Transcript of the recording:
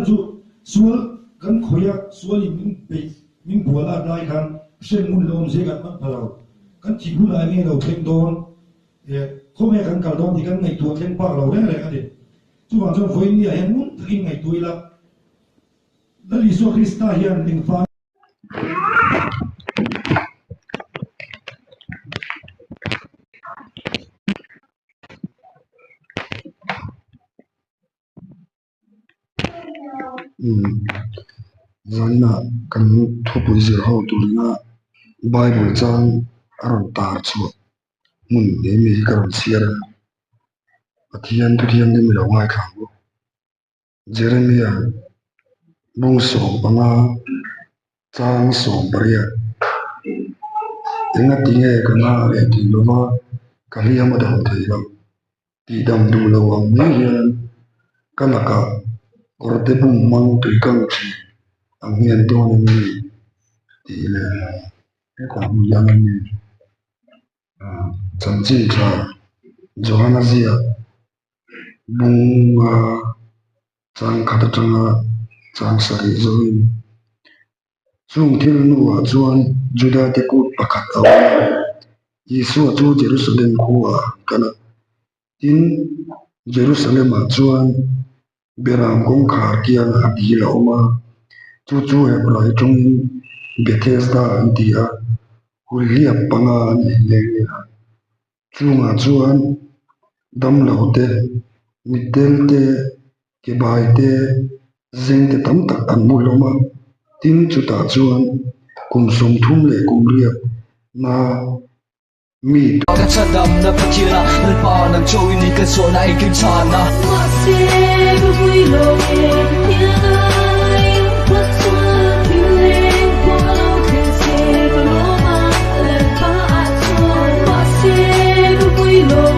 chu sual kan khawih a, sualin min beih, min bual at lai khan hrem ngun leh awmzia kan hman pha lo. Kan thih hunah enge lo thleng dawn, khawnge kan kal dawn tih kan ngaihtuah thleng phak lo reng reng a ni. Chuvang chuan vawiin ah hian ngun takin ngaihtuah ila, Lal Isua Krista hian engvang. Zanah kan thupui zir ho turina Bible chang a rawn tar chhuah hmun eng nge hi ka rawn chhiar a, Pathian thuthianghlim i lo ngaithla ang u. Jeremia bung 15 chang 18 Engati nge ka na leh tih lova ka hliam a dam thei lo tih dam duh lo ang mai hian ka lakah kawrte bum hmang tui kang thin ang hian dawn em ni tih leh hetah hmun hian a ni chanchin tha Johana ziak Bunga chang khat atanga chang sarih zawhin chung thil hnuah chuan Juda te kut pakhat a awm a, Isua chu Jerusalem khuaah an kal a. Tin, Jerusalem-ah chuan Beram kawngkhar kianga a dil a awm a, chu chu Hebrai tawngin Bethesda an ti a, hulhliap panga a nei nghe nghe a. Chungah chuan damlo te, mitdel te, kebai te, zeng te tam tak an mu hlawm a, tin chutah chuan kum 30 leh kum riat na mi Ka chhandamna Pathian a, Lalpa nang chaw i ni ka zawhna engkim chhana. Mahse ka vui lo e Pathian ai Khuat chuan thil leng pawh lo thleng se ka lawm a Lalpa ah chuan mahse ka vui lo.